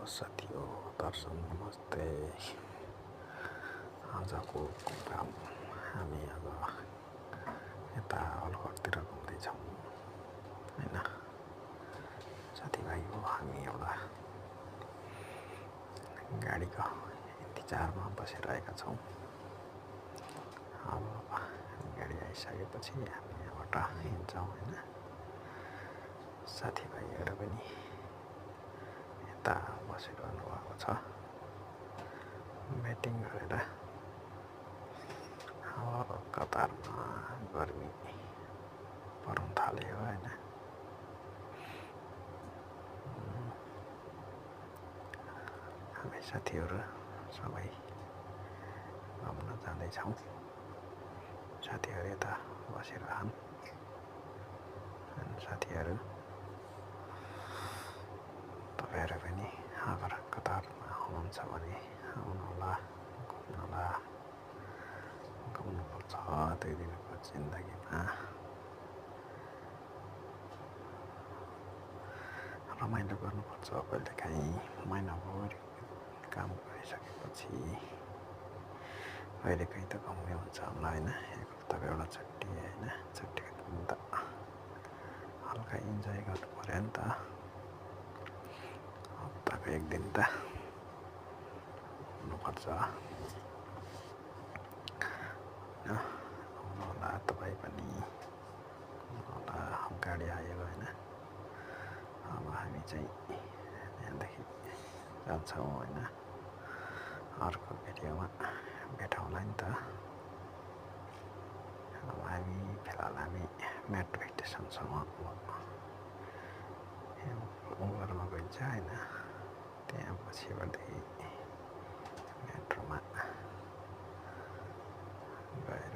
साथीओ दर्शन नमस्ते। आजको प्रोग्राम हामी अब यता अलगढतिर घुम्दैछौँ हैन साथीभाइ हो। हामी एउटा गाडीको इन्तजारमा बसिरहेका छौँ। अब गाडी आइसकेपछि हामी यहाँबाट हिँड्छौँ हैन। साथीभाइहरू पनि यता बसिरहनु भएको छ वेटिङ गरेर। अब कतारमा गर्मी पर्न थाल्यो हैन। हामी साथीहरू सबै घुम्न जाँदैछौँ। साथीहरू यता बसिरहन्। साथीहरू तपाईहरु पनि अगर कतारमा हुनुहुन्छ भने आउनुहोला, घुम्नुहोला। घुम्नुपर्छ 2 दिनको जिन्दगीमा। रमाइलो गर्नुपर्छ कहिलेकाहीँ। महिनाभरि काम गरिसकेपछि कहिलेकाहीँ त घुम्ने हुन्छ होला हैन। एक हप्ताको एउटा छुट्टी हैन। छुट्टीको दिन त हल्का इन्जोय गर्नु पर्यो नि त। हप्ताको एक दिन त हुनुपर्छ। आउनुहोला तपाईँ पनि। आउनुहोला गाडी आयो हैन। अब हामी चाहिँ यहाँदेखि जान्छौँ हैन। अर्को भिडियोमा भेटौँला नि त। अब हामी फिलहाल मेट्रो स्टेसनसम्म उबरमा गइन्छ हैन। त्यहाँ पछिबाटदेखि मेट्रोमा गएर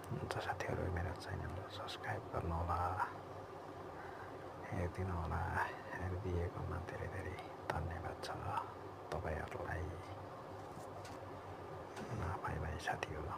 हुन्छ साथीहरू। मेरो च्यानललाई सब्स्क्राइब गर्नुहोला, हेरिदिनुहोला। हेरिदिएकोमा धेरै धेरै धन्यवाद छ तपाईहरुलाई। बाइ बाइ साथीहरू।